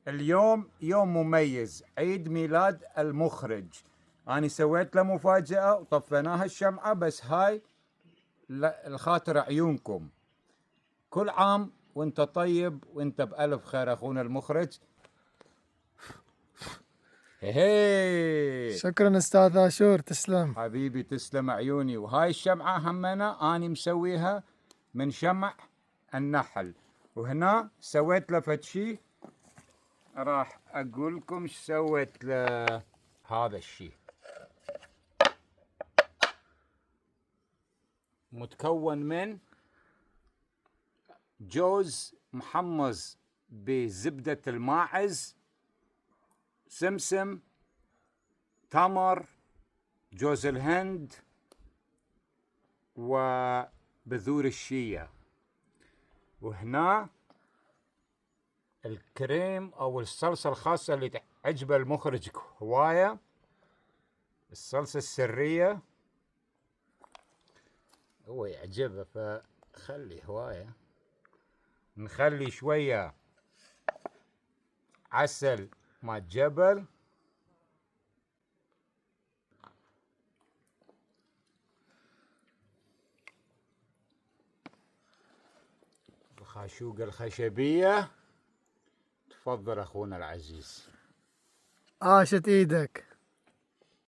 اليوم يوم مميز، عيد ميلاد المخرج. أنا سويت له مفاجأة وطفيناها الشمعة، بس هاي الخاطر عيونكم. كل عام وانت طيب وانت بألف خير أخونا المخرج. هي شكرا استاذ عاشور، تسلم حبيبي، تسلم عيوني. وهاي الشمعة همنا أنا مسويها من شمع النحل، وهنا سويت له فتشي، راح أقول لكم ايش سويت له. هذا الشيء متكون من جوز محمص بزبدة الماعز، سمسم، تمر، جوز الهند، وبذور الشيا. وهنا الكريم او الصلصة الخاصة اللي تعجبه المخرج هواية، الصلصة السرية هو يعجبه فخلي هواية. نخلي شوية عسل مال جبل، الخاشوق الخشبية. تفضل أخونا العزيز. عاشت ايدك.